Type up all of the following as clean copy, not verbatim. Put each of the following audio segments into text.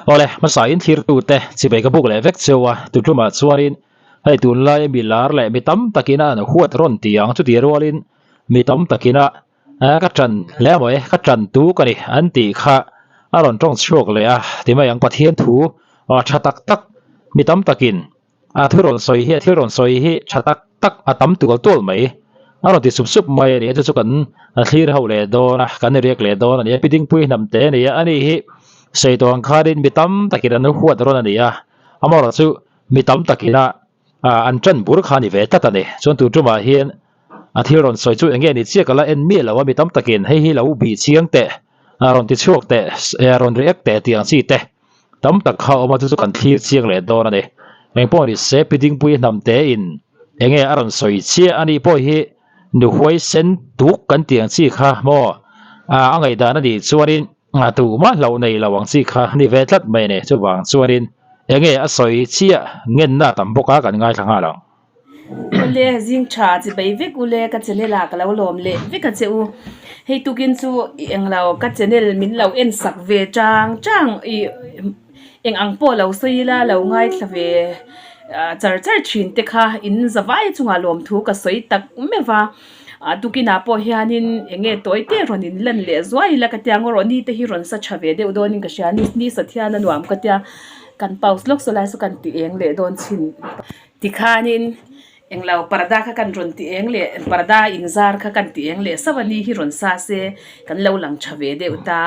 Awle, hmasa in thlirtute chivei ka buk leh vek cheu a, tuṭumah chuanin hei tunlai mi lar leh mi tam takin a an huat rawn ti ang chutih rualin mi tam takin a ka ṭan hle maw e, ka ṭan tu ka ni an tih kha a rawn ṭawng chhuak leh a ti mai ang Pathian thu ṭha tak tak mi tam takin A thu rawn sawi hi, a thil rawn sawi hi tha tak tak a tam tual tual mai. A rawn ti sup sup mai a ni a, chu chu kan thlir ho leh dawn a, kan riak leh dawn a ni a. Pi Dingpui hnam te a ni a, ani hi sawi tawh ang khanin mi tam takin an huat rawn a ni a, amaherawhchu mi tam takin a an tan bur kha a ni ve tlat a ni. Chuan tun tumah hian a thil rawn sawi chu eng nge ni chiah ka la en miah lo a, mi tam takin hei hi lo bih chiang teh, a rawn ti chhuak teh, rawn react teh tih ang chi te. Tam tak kha awm a chu chu kan thlir chiang leh dawn a ni. Engpawh ni se Pi Dingpui hnam te in enge a rawn sawi chiah a nih pawh hi nu huai sen tuk kan tih ang chi kha maw a ngaihdan a nih chuanin tumah hlauh nei lo ang chi kha ni ve tlat mai a ni. Chuvang chuanin enge a sawi chiah ngenna tam bawk a kan ngaithla nghal ang. Ule zing tha chi bai vek ule ka channel ah ka lo lawm leh vek a che u hei tukin chu i englo ka channel min lo en sak ve chang chang i eng ang pawh lo sawi ila lo ngaithla ve ah char char thin te kha in za vai chungah lawm thu ka sawi tak meuh a ah tukin ah pawh hianin eng nge tawi te rawn in lan leh zuai ila ka tia ngaw rawh ni te hi rawn sa tha ve deuh dawnin ka hria ni ni sathian a nuam ka tia kan pause lawk saw lai saw kan ti eng leh dawn chhin. Tikhanin englo parda kha kan rawn ti eng leh parda inzar kha kan ti eng leh sauh a ni hi rawn sa se kan lo lang tha ve deuh ta.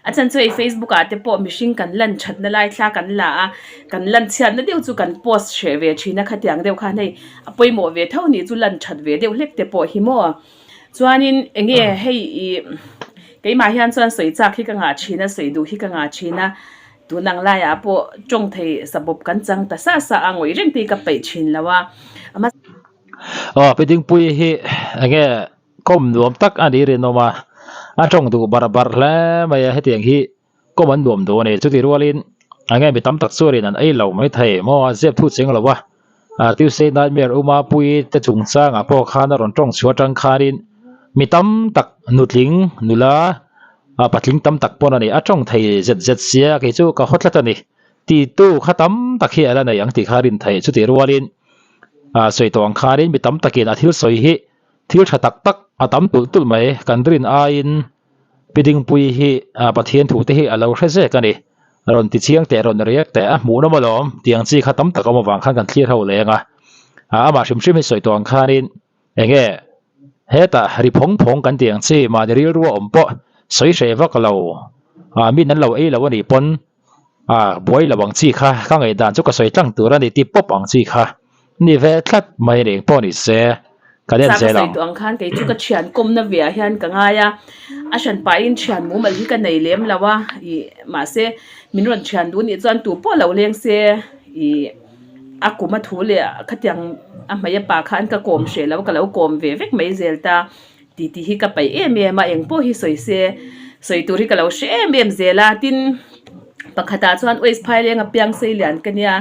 A chan chu hei facebook ah te pawh mihring kan lan thatna lai thla kan la a, kan lan chhiatna deuh chu kan post hreh ve thin a khatiang deuh khan hei a pawimawh ve tho nih chu lan that ve deuh hlek te pawh hi maw. Chuanin enge hei ih keimah hian chuan sawi chak hi ka ngah thin a sawi duh hi ka ngah thin a. Tun ang laiah pawh tawng thei sabawp kan chang ta sa sa a, ngawih reng te hi ka peih thin lo a. Aw Pi Dingpui hi enge kawm nuam tak a ni rinawm a, a tawng duh barh barh hle mai a, hetiang hi kawm an nuam duh a ni. Chutih rualin enge mi tam tak chuanin an ei lo mai thei maw a zep thu cheng lo a, Tuesday Nightmare Uma Pui te chungchangah pawh khan a rawn tawng chhuah atang khanin mi tam tak nutling nula A patling tam tak pawn a ni. A tawng thei zet zet sia kei chu ka haw tlat a ni. Titu kha tam tak hi a la nei ang tih kha a rin theih. Chutih rualin a sawi tawh ang khanin mi tam takin a thil sawi hi thil tha tak tak a tam tulh tulh mai. Kan rin aiin Pi Dingpui hi Pathian thu te hi a lo hre zek a ni. Rawn ti chiang teh rawn react teh a hmuhnawm alawm tiang chi kha tam tak awm avang khan kan thlir ho leng a. Amah hrim hrim hi sawi tawh ang khanin Enge hetah ri phawng phawng kan tih ang chi mahni rilru a awm pawh sawi hreh vak lo ah min an lo ei lo a nih pawn ah buai lo ang chi kha ka ngaihdan chu ka sawi tlang tur a ni ti pawp ang chi kha ni ve tlat mai a ni eng pawh ni se kan en Sa ka zel sawi ang. tawh ang khan kei chu ka thian kawmna ve ah hian ka ngai a, a hran pahin thian mumal hi ka nei lem lo a ih mahse min rawn thian duh nih chuan tu pawh lo leng se ih. A kum a thu leh khatiang a hmei a pa khan ka kawm hreh lo ka lo kawm ve vek mai zel ta tih tih hi ka paih em em a engpawh hi sawi se sawi tur hi ka lo hre em em zel a tin pakhatah chuan waste phaileng a piang sei lian ka nia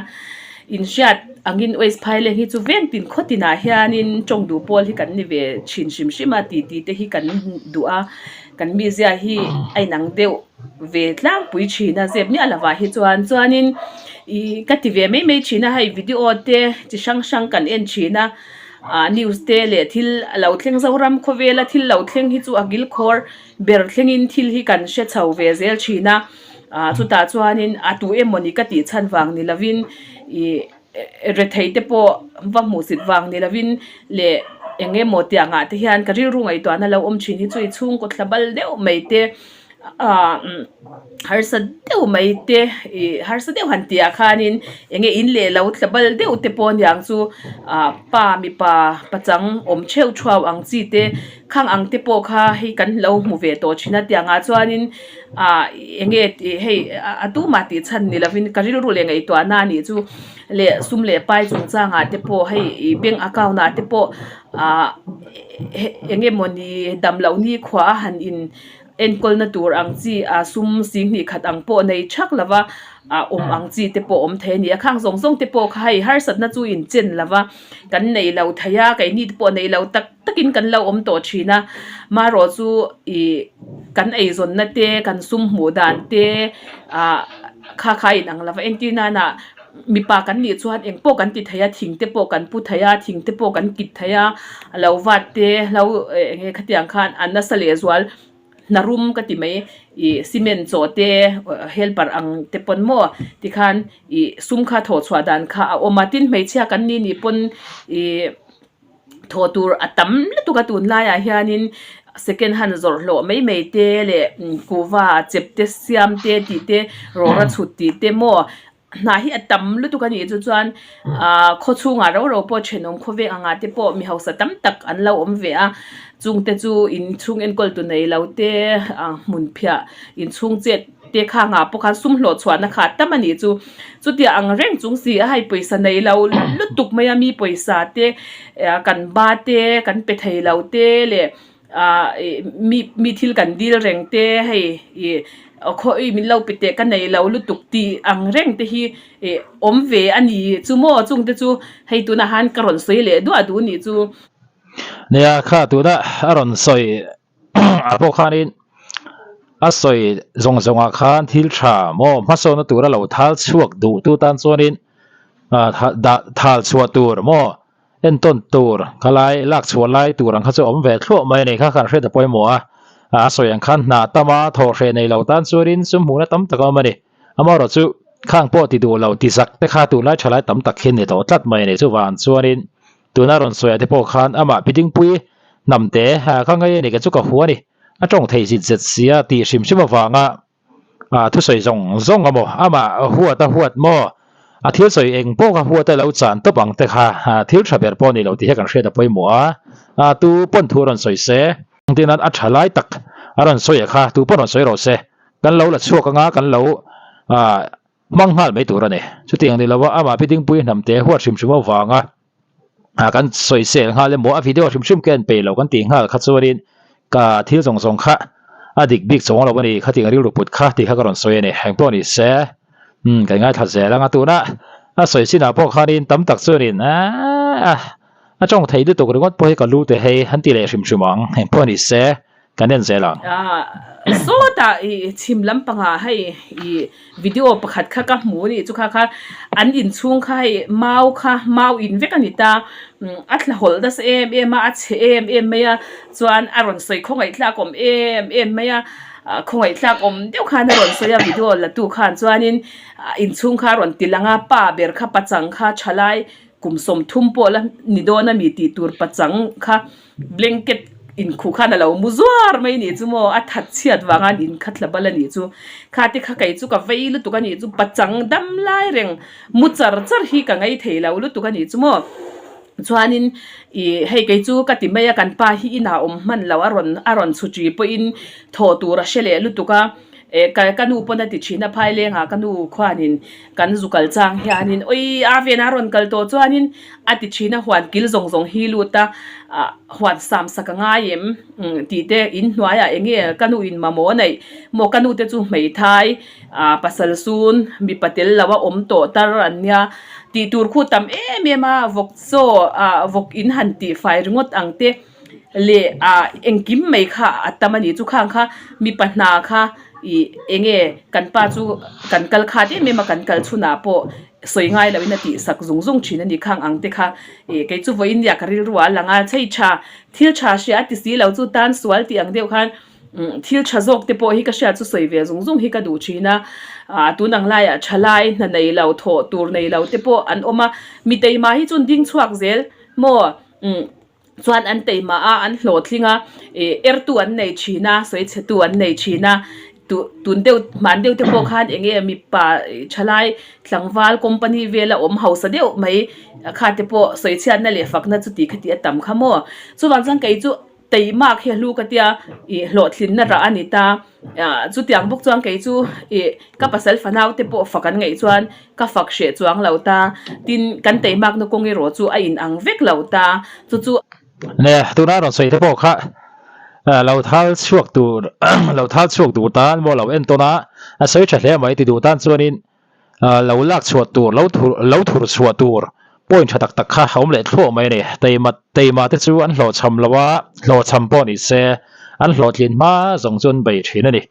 inhriat angin waste phaileng hi chu veng tin khaw tinah hianin tawng duh pawl hi kan ni ve thin hrim hrim a tih tih te hi kan duh a kan mizia hi a inang deuh. ve tlangpui thin a zep miah lovah hi chuan chuanin ih ka ti ve mai mai thin a hei video te chi hrang hrang kan en thin a ah news te leh thil a lo thleng zoram khawvela thil lo thleng hi chu a ngil khawr ber thlengin thil hi kan hre chho ve zel thin a ah chutah chuanin a tu emawni ka tih chhan vang ni lovin ih rethei te pawh va hmuh sit vang ni lovin leh eng emaw tiangah te hian ka rilru ngaihtuahna lo awm thin hi chu i chhungkaw thla bal deuh mai te ah harsa deuh mai te ih harsa deuh han tih ah khanin eng nge in leh lo thla bal deuh te pawh aniang chu ah pa mipa pachang awm theuh thuau ang chi te khang ang te pawh kha hei kan lo hmu ve tawh thin a tiangah chuanin ah eng nge tih hei a tumah tih chhan ni lovin ka rilru leh ngaihtuahna a nih chu leh sum leh pai chungchangah te pawh hei ih bank account ah te pawh ah eng emawni damloh nikhua a han in Enkawlna tur ang chi a sum singhnih khat ang pawh nei thak lova a awm ang chi te pawh awm thei a ni a. Khang zawng zawng te pawh kha hei harsatna chu inchen lova kan nei lo thei a, keini te pawh nei lo tak takin kan lo awm tawh thin a. Marawh chu ih kan eizawnna te, kan sum hmuh dan te ah. Kha kha a inang lo va, entir nana mipa kan nih chuan eng pawh kan ti thei a, thing te pawh kan pu thei a, thing te pawh kan kit thei a, lo vat te lo eng nge khatiang khan a nasa lehzual hna rum ka ti mai ih cement chaw te helper ang te pawn maw tikhan ih sum kha thawh chhuah dan kha a awm a, tin hmeichhia kan ni nih pawn ih. Thawh tur a tam lutuk a tunlaiah hianin second hand zawrh hlawh mai mai te leh kuhva chep te siam te tih te rawra chhut tih te maw hna hi a tam lutuk a nih chu chuan ahh khaw chhungah ro ro pawh thenawm khawveng angah te pawh mi hausa tam tak an lo awm ve a chungte chu inchhung enkawl tu nei lo te ah hmun phiah inchhung chet te kha ngah pawh khan sum hlawh chhuahna kha a tam a nih chu. Chutia ang reng chung si a hei pawisa nei lo lutuk mai a mi pawisa te kan ba te kan pe thei lo te leh ah ih mi mi thil kan dil reng te hei ih khawi min lo pe teh ka nei lo lutuk tih ang reng te hi ih awm ve a ni chu maw chung te chu hei tunah han ka rawn sawi leh duah duh nih chu. Nia kha tuna a rawn sawi ah pawh khanin a sawi zawng zawngah khan thil tha maw hmasawnna tura lo thal chhuak duh tu tan chuanin ah dah thal chhuah tur maw entawn tur khalai lak chhuah lai tur ang kha chu a awm ve thluah mai a ni kha khan hriat a pawimawh a a sawi ang khan hna tama thawh hreh nei lo tan chuanin sum hmuhna tam tak a awm a ni amaherawh chu khang pawh ti duh lo ti zak te kha tunlai thalai tam tak hi a ni tawh tlat mai a ni chuvang chuanin. Tuna rawn sawi ah te pawh khan amah Pidingpui hnam te ka ngai a ni ka chu ka hua a ni. A tawng thei zit zet sia tih hrim hrim avanga thusawi zawng zawng a maw amah huat a huat maw a thil sawi eng pawh kha huat a lo chan tawp ang te kha thil tha ber pawh a ni lo tih hi kan hriat a pawimawh a, tu pawn thu a rawn sawi se. Engtin a tha lai tak a rawn sawi a kha tu pawn rawn sawi rawh se kan lo la chhuak anga kan lo Hmang nghal mai tur a ni. Chutiang ni lova amah pi Dingpui hnamte huat hrim hrim avanga kan sawisel nghal emaw a video hrim hrim ka en peih lo kan tih nghal kha chuanin ka thil zawng zawng kha a dik bik chuang lo a ni khatiang rilru put kha tih kha ka rawn sawi a ni. Engpawh ni se umm kan ngaithla zel ang a tuna a sawi chinah pawh khanin tam tak chuanin aaa a tawng thei lutuk ringawt pawh hi ka lu te hei an ti leh hrim hrim ang engpawh ni se. Kan en zel ang. Sawtah i chhim lampangah hei i video pakhat kha ka hmu a nih chu kha kha an inchhung kha hei mau kha mau in vek a ni ta a tla hawlh nasa em em a a chhe em em mai a chuan a rawn sawi khawngaih thlak awm em em mai a khawngaih thlak awm deuh khan a rawn sawi a video la tu khan chuanin inchhung kha a rawn ti lang a pa ber kha pachang kha thalai kum 30 pawh la ni dawn a mi tih tur pachang kha. Blanket inkhuh khan a lo mu zuar mai nih chu maw, a that chhiat vang a in kha thla bal a nih chu. Kha te kha kei chu ka vei lutuk a nih chu, pachang dam lai reng mu char char hi ka ngei thei lo lutuk a nih chu maw. Chuanin ih hei kei chu ka ti mai a, kan pa hi inah awm hman lo a rawn a rawn chhu ṭi pawhin thawh tur a hre leh lutuk a, eh ka ka nu pawn a ti ṭhin a phailengah ka nu khuanin kan zu kal chang hianin awi a ven a rawn kal tawh chuanin A ti thin a, huan kil zawng zawng hi lut a, huan sam sak a ngai em tih te in hnuaiah eng nge ka nu in mamawh a neih maw ka nu te chu hmeithai pasal sun mipa tel lo a awm tawh tar an nia tih tur khu tam em em a vawk chaw vawk in han tih fai ringawt ang te. Leh ah engkim mai kha a tam a ni chu khang kha mipa hna kha ih eng nge kan pa chu kan kal khat em em a kan kal chhunah pawh sawi ngai loh in a tih sak zung zung thin a ni khang ang te kha ih kei chu vawiin nia ka rilru ah a lang a chei tha thil tha hria a ti si lo chu tan sual tih ang deuh khan thil tha zawk te pawh hi ka hriat chu sawi ve zung zung hi ka duh thin a ah tun ang laiah thalai hna nei lo thawh tur nei lo te pawh an awm a mi teima hi chu an ding chhuak zel maw umm. Chuan an teimah a, an hlawhtling a, ih ertu an nei thin a, sawi chhetu an nei thin a, tu tun deuh hman deuh te pawh khan eng nge mipa thalai tlangval company vela awm hausa deuh mai kha te pawh sawi chhiatna leh fakna chu ti khati a tam kha maw. Chuvang chuan kei chu teimak hi a hlu ka tia ih hlawhtlinna rah a ni ta. Ah chutiang bawk chuan kei chu ih ka pasal fanau te pawh fak an ngaih chuan ka fak hreh chuang lo ta tin kan teimakna kawng erawh chu a in ang vek lo ta chu chu. Nia tuna rawn sawi te pawh kha lo thal chhuak tur lo thal chhuak duh tan maw lo entawn a a sawi tha hle mai ti duh tan chuanin lo lak chhuah tur lo thur lo thur chhuah tur point tha tak tak kha a awm leh thluah mai a ni. Teima teima te chu an hlawhchham lo a, hlawhchham pawh ni se an hlawhtlin hma zawng chu an bei thin a ni.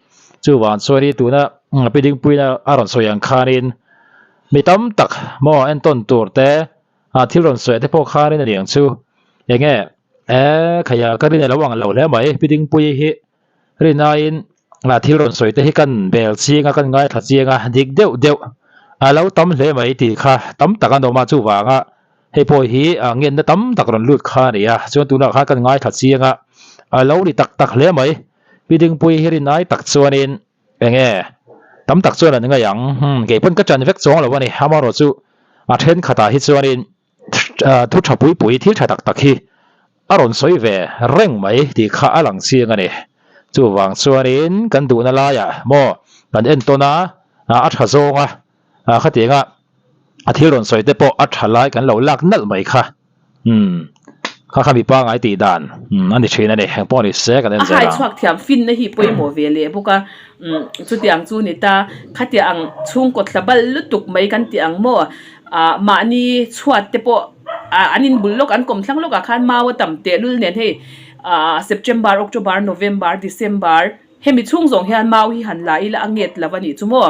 Chuvang chuan i tuna Pi Dingpuiin a rawn sawi ang khanin mi tam tak maw entawn tur te a thil rawn sawi te pawh khanin a ni ang chu. Enge e khaia ka rin a lo ang lo hle mai Pi Dingpuii hi rin aiin a thil rawn sawi te hi kan bel chiang a kan ngaithla chiang a dik deuh deuh a lo tam hle mai tih kha tam tak an awm a chuvanga hei pawh hi a ngenna tam tak rawn lut kha a ni a chuan tunah khan kan ngaithla chiang a a lo ni tak tak hle mai Pi Dingpuii hi rin ai tak chuanin enge tam tak chuan an ngaih ang hmm kei pawn ka ṭan vek chuang lo a ni amaherawh chu a thenkhatah hi chuanin thu tha pui pui thil tha tak tak hi a rawn sawi ve reng mai tih kha a lang chiang a ni. Chuvang chuanin kan duhna laiah maw kan entawn a, a tha zawnga khatianga a thil rawn sawi te pawh a tha lai kan lo lak nalh mai kha. Umm kha kha mipa ngai tih dan a ni thin a ni. Engpawh ni se kan en A zel hai ang. chhuak thiam finna hi pawimawh ve leh bawk a, umm chutiang chu ni ta. Khatiang ang chhungkaw thla bal lutuk mai kan tih ang maw? Ah mahni chhuat te pawh ah an inbul lawk an kawm thlang lawkah khan mau a tam tehlul nen hei ah September, October, November, December hemi chhung zawng hian mau hi han la ila a nget lo a nih chu maw?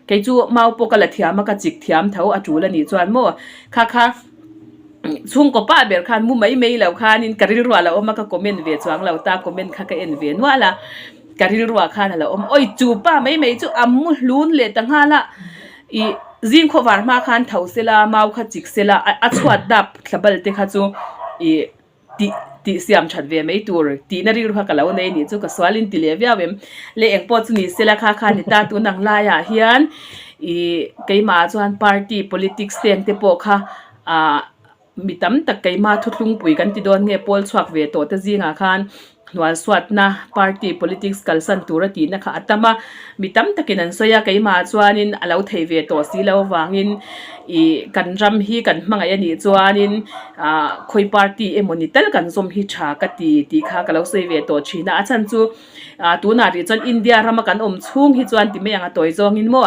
Kei chu mau pawh ka la thiam a ka chik thiam tho a tul a nih chuan maw? Kha kha chhungkaw pa ber khan mu mai mai lo khanin ka rilruah a lo awm a ka comment ve chuang lo ta comment kha ka en ve nual a ka rilruah khan a lo awm awi chu pa mai mai chu a mu hlun leh ta nghal a ih zing khawvar hma khan tho sela mau kha chik sela a chhuat dap thla bal te kha chu ih tih tih siam that ve mai tur tihna rilru kha ka lo nei anih chu ka sual in ti leh viau em le eng pawh chu ni sela kha kha ni ta tun ang laiah hian ih keimah ah chuan party politics te ang te pawh kha ah mi tam tak keimah thuthlungpui kan ti dawn nge pawl chhuak ve tawh te zingah khan hnualsuatna party politics kalsan tura tihna kha a tam a mi tam takin an sawi a keimah chuanin a lo thei ve tawh si lo avangin ih kan ram hi kan hmangaih a nih chuanin ah khawi party emaw ni tal kan zawm hi tha ka ti tih kha ka lo sawi ve tawh thin a a chhan chu ah tunah rih chuan India rama kan awm chhung hi chuan ti mai ang a tawi zawngin maw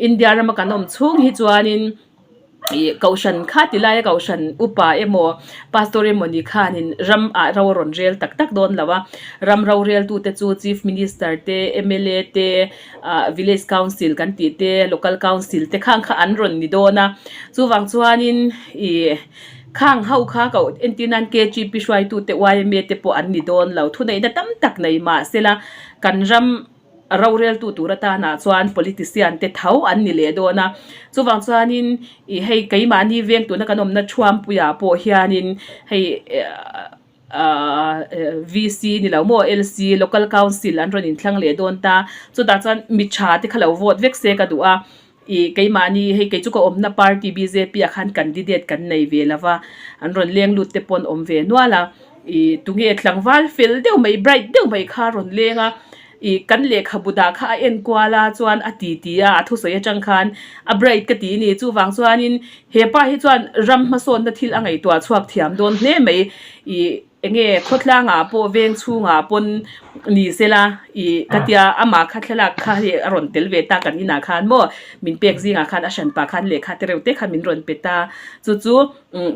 India rama kan awm chhung hi chuanin. Ih kohhran kha ti laia kohhran upa emaw pastor emaw ni khanin ram ah ro a rawn rel tak tak dawn lo a ram roreltute chu chief minister te mla te ah village council kan tih te local council te khang kha an rawn ni dawn a chuvang chuanin ih khang ho kha koh entir nan K G P hruaitute yma te pawh an ni dawn lo thuneihna tam tak nei mahsela kan ram. Roreltu tur atanah chuan politician te tho an ni leh dawn a, chuvang chuanin ih hei keimahni veng tuna kan awmna Thuampuiah pawh hianin hei ahh V C ni lo maw L C Local Council an rawn inthlang leh dawn ta, chutah chuan mi tha te kha lo vote vek se ka duh a. Ih, keimahni hei kei chu ka awmna party bjp ah khan candidate kan nei ve lo va, an rawn leng lut te pawh an awm ve nual a, ih tunge tlangval fel deuh mai bright deuh mai kha a rawn leng a, ih kan lehkhabu dah kha a en kual a chuan a ti ti a, a thusawi atang khan a bright ka ti a ni, chuvang chuanin hepa hi chuan ram hmasawnna thil a ngaihtuah chhuak thiam dawn hle mai, ih. Enge khawtlangah pawh veng chhungah pawn ni sela ih ka tia amah kha thlalak kha hei a rawn tel ve ta kan inah khan maw min pek zingah khan a hranpa khan lehkha te reuh te kha min rawn pe ta chu chu umm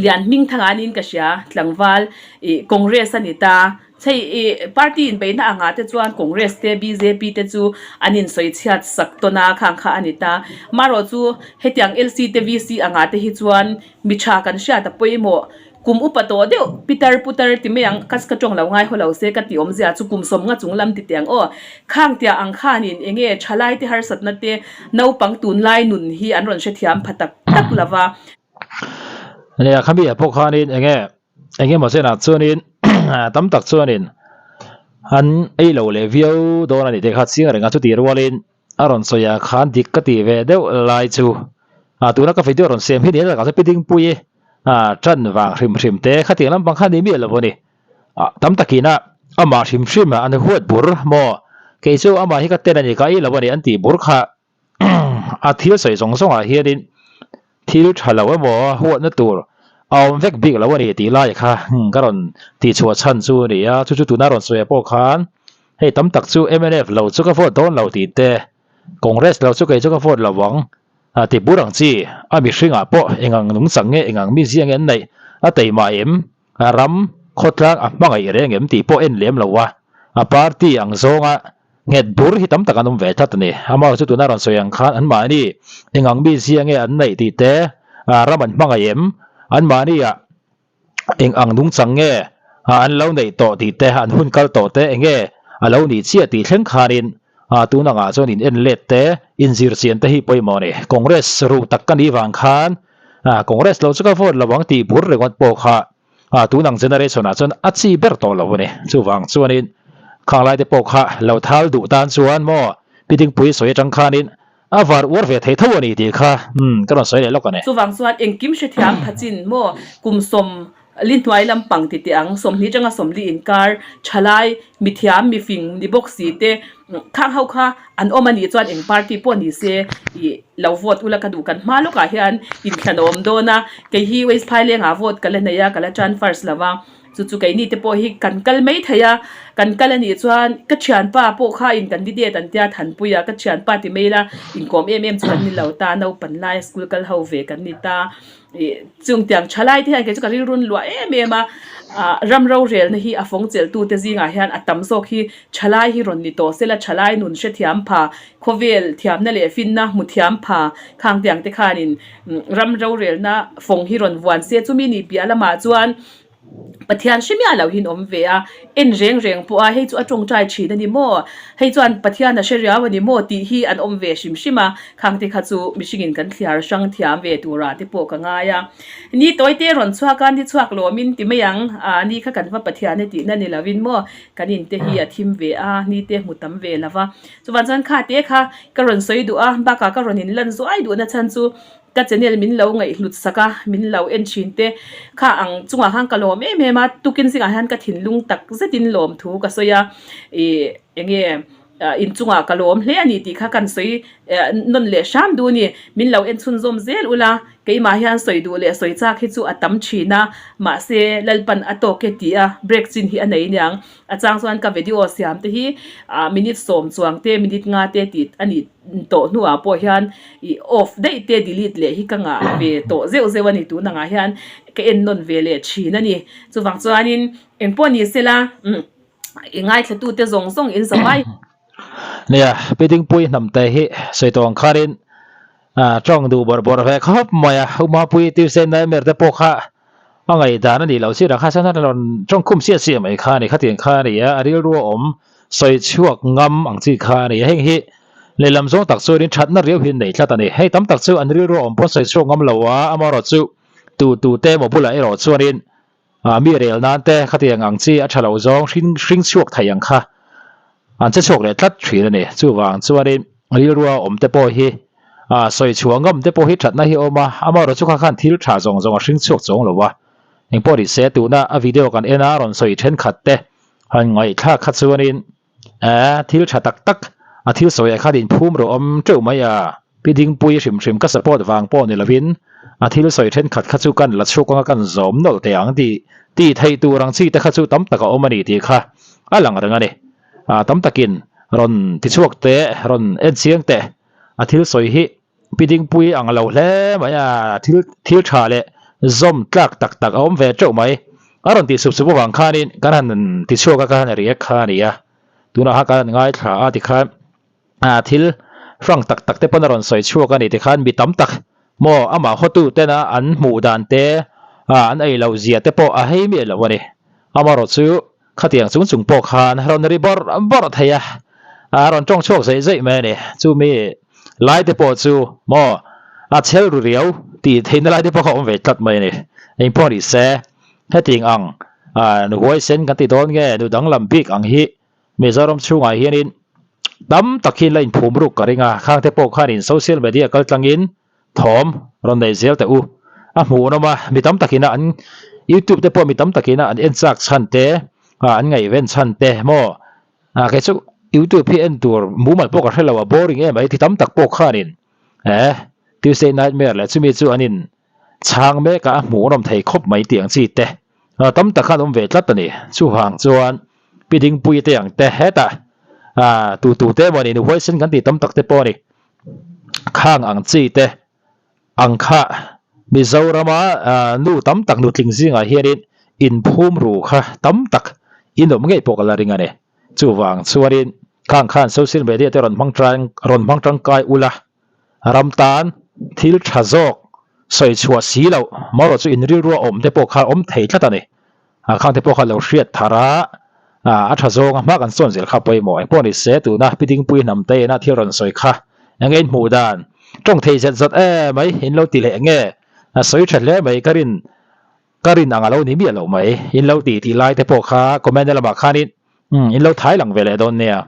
lian hming thangah niin ka hria tlangval ih congress a ni ta hei ih party inbeihna angah te chuan congress te bjp te chu an insawi chhiat sak tawn a khang kha a ni ta marawh chu hetiang lc te vc angah te hi chuan mi tha kan hriat a pawimawh. Kum upa tawh deuh, pitar putar ti mai ang, ka ka tawng lo ngai haw lo se ka ti awmzia chu kum sawmnga chung lam ti teh ang aw. Khang tia ang khanin eng nge thalai te harsatna te naupang tunlai nun hi an rawn hrethiam pha tak tak lo va. Nia khami ah pawh khanin eng nge eng emaw chenah chuanin tam tak chuanin an ei lo leh viau dawn a ni tih kha chiang reng a chutih rualin a rawn sawi ah khan dik ka tih ve deuh lai chu ah tuna ka video rawn siam hi ni a lakah chuan pi dingpui ah tan vang hrim hrim te khatiang lampang kha ni miah lo a ni ah tam takin a amah hrim hrim ah an huat bur maw kei chu amah hi ka ten a ni ka ei lo a ni an tih bur kha a thil sawi zawng zawng ah hianin thil tha lo emaw huatna tur a awm vek bik lo a ni tih lai kha ka rawn tihchhuah chhan chu a ni a chu chu tuna rawn sawi ah pawh khan Hei tam tak chu mnf lo chu ka vote dawn lo tih te, Congress lo chu kei chu ka vote lo ang a ti bur ang chi. A mihringah pawh engang nungchang nge engang mizia nge an neih a teimah em, a ram khawtlang a hmangaih reng em tih pawh en lem lo a, a party ang zawnga Nghet bur hi tam tak an awm ve tlat a ni. Amaherawhchu chu tuna rawn sawi ang khan anmahni eng ang mi zia nge an neih tih te, ram an hmangaih em? Anmahniah eng ang nungchang nge an lo neih tawh tih te, an hun kal tawh te eng nge a lo nih chiah tih thleng khanin tun angah chuan in en let te, inzir chian te hi pawimawh a ni. Congress ruh tak ka nih vang khan Congress lo chu ka vote lo ang tih bur ringawt pawh kha tun ang generation ah chuan a chi ber tawh lo a ni. Chuvang chuanin khang lai te pawh kha lo thal duh tan chuan maw Pi Dingpui sawi atang khanin A var uar ve thei tho a ni tih kha umm ka rawn sawi leh lawk a ni. Chuvang chuan engkim hrethiam phachin maw kum sawm li hnuai lampang ti teh ang, sawmhnih atanga sawmli inkar thalai mithiam mifing ni bawk si te khang ho kha an awm a nih chuan eng party pawh ni se ih lo vote ula ka duh kan hma lawkah hian inthlan a awm dawn a, kei hi West Phailengah vote ka la nei a ka la tan first lo va. Chu chu keini te pawh hi kan kal mai thei a, kan kal a nih chuan ka thianpa pawh kha in candidate an tia Thanpuia ka thianpa ti mai ila inkawm em em chu kan ni lo ta, naupan laia school kal ho ve kan ni ta ih chung tiang tha lai te hian kei chu ka rilrun luah em em a, ah ram rorelna hi a fawng chelh tu te zingah hian a tam zawk hi tha lai hi rawn ni tawh sela tha lai nun hrethiam pha khawvel thiamna leh finna hmu thiam pha khang tiang te khanin ram rorelna fawng hi rawn vuan se chumi nih piah lamah chuan. Pathian hre miah lo hian awm ve a, en reng reng pawh a, hei chu a tawngtai thin a ni maw, hei chuan Pathian a hre riau a ni maw tih hi an awm ve hrim hrim a, khang te kha chu mihringin kan thliar hrang thiam ve turah te pawh ka ngai a. Ni tawi te rawn chhuak a, ni chhuak lawmin ti mai ang, ah ni kha kan va Pathian e tihna ni lovin maw, kan in te hi a thim ve a, ni te hmu tam ve lo va. Chuvang chuan kha te kha ka rawn sawi duh a, bakah ka rawn inlan zuai duhna chhan chu Ka channel min lo ngaihhlut sak a, min lo en thin te kha ang chungah khan ka lawm em em a, tukin zingah hian ka thinlung tak zetin lawm thu ka sawi a, ih eng nge inchungah ka lawm hle a ni tih kha kan sawi nawn leh hram duh a ni, min lo en chhunzawm zel ula, keimah hian sawi duh leh sawi chak hi chu a tam thin a, mahse Lalpan a tawk e tih a break chin hi a nei aniang, a chang chuan ka video siam te hi minute sawm chuang te minute nga te tih a nih tawh hnuah pawh hian ih off daih te delete leh hi ka ngah ve tawh zeuh zeuh a ni tun angah hian ka en nawn ve leh thin a ni chuvang chuanin engpawh ni sela umm i ngaithla tu te zawng zawng in zavai. Nia, Pi Dingpui hnam te hi sawi tawh ang khanin tawng duh bawrh bawrh ve khawp mai a, Umapui Tuesday Nightmare te pawh kha A ngaihdan a nih loh chiah kha chuan a rawn tawngkhum chiah chiah mai kha a ni. Khatiang kha a ni a, a rilru a awm sawi chhuak ngam ang chi kha a ni a. Heng hi lehlam zawng tak chuanin thatna riau hi an nei tlat a ni. Hei tam tak chu an rilru a awm pawn sawi chhuak ngam lo a, amaherawh chu tu tu te emaw bulah erawh chuanin mi rel nan te khatiang ang chi a tha lo zawng hring hring chhuak thei ang kha An che chhuak leh tlat thin a ni. Chuvang chuanin rilrua awm te pawh hi sawi chhuah ngam te pawh hi thatna hi a awm a, amaherawh chu kha khan thil tha zawng zawng a hring chhuak chuang lo a. Engpawh ni se tuna a video kan en a rawn sawi thenkhat te han ngaihthlak kha chuanin thil tha tak tak a thil sawiah khan inphum rawh awm teuh mai a. Pi Dingpui hrim hrim ka support vang pawh ni lovin a thil sawi thenkhat kha chu kan la chhuk anga kan zawm nawlh teh ang tih tih theih tur ang chi te kha chu tam tak a awm a ni tih kha a lang reng a ni. Ah tam takin rawn ti chhuak teh rawn en chiang teh a thil sawi hi Pi Dingpui ang lo hle mai a thil thil tha leh zawm tlak tak tak a awm ve teuh mai. A rawn tih sup sup avang khanin kan han ti chhuak a ka han react kha a ni a tunah kha kan han ngaithla a tikhan. Ah thil hrang tak tak te pawn a rawn sawi chhuak a ni tikhan mi tam tak maw amah hawtu tena an hmuh dan te ah an ei loh zia te pawh a hei miah lo a ni. Amaherawh chu khatiang chung chung pawh khan rawn ri bawrh bawrh thei a, a rawn tawng chhuak zeih zeih mai a ni. Chumi lai te pawh chu maw a chhel ru riau tih theihna lai te pawh kha a awm ve tlat mai a ni. Engpawh ni se hetiang ang ah nu huaisen kan ti dawn nge nu danglam bik ang hi Mizoram chhungah hianin tam tak hi la inphum ruk ka ring a, khangte pawh khanin social media kal tlangin thawm rawn nei zel teh u. A hmuhnawm a, mi tam takina an youtube te pawh mi tam takina an en chak chhan te, an ngaihven chhan te maw? Kei chu youtube hi en tur mumal pawh ka hre lo a, boring em mai ti tam tak pawh khanin eh Tuesday Nightmare leh chumi chu an in chhang mek a, a hmuhnawm thei khawp mai tih ang chi te tam tak khan awm ve tlat a ni. Chuvang chuan Pi Dingpui te ang te hetah ah tu tu te emaw ni nu huaisen kan tih tam tak te pawh a ni. Khang ang chi te ang kha Mizorama ah nu tam tak nutling zingah hianin inphum ru kha tam tak in awm ngei pawh ka la ring a ni. Chuvang chuanin. Khang khan social media te rawn hmang tang rawn hmang tangkai ula, ram tan thil tha zawk sawi chhuah si loh marawh chu inrilrua awm te pawh kha awm thei tlat a ni. A khang te pawh kha lo hriat thar a, a tha zawnga hma kan sawn zel kha pawimawh. Engpawh ni se tuna Pi Dingpui hnam te ina thil rawn sawi kha enge in hmuh dan tawng thei zet zawt em mai in lo ti leh nge a sawi tha hle mai ka rin ka rin ang a lo ni miah loh mai in lo ti tih lai te pawh kha comment lamah khanin in lo thai lang ve leh dawn nia.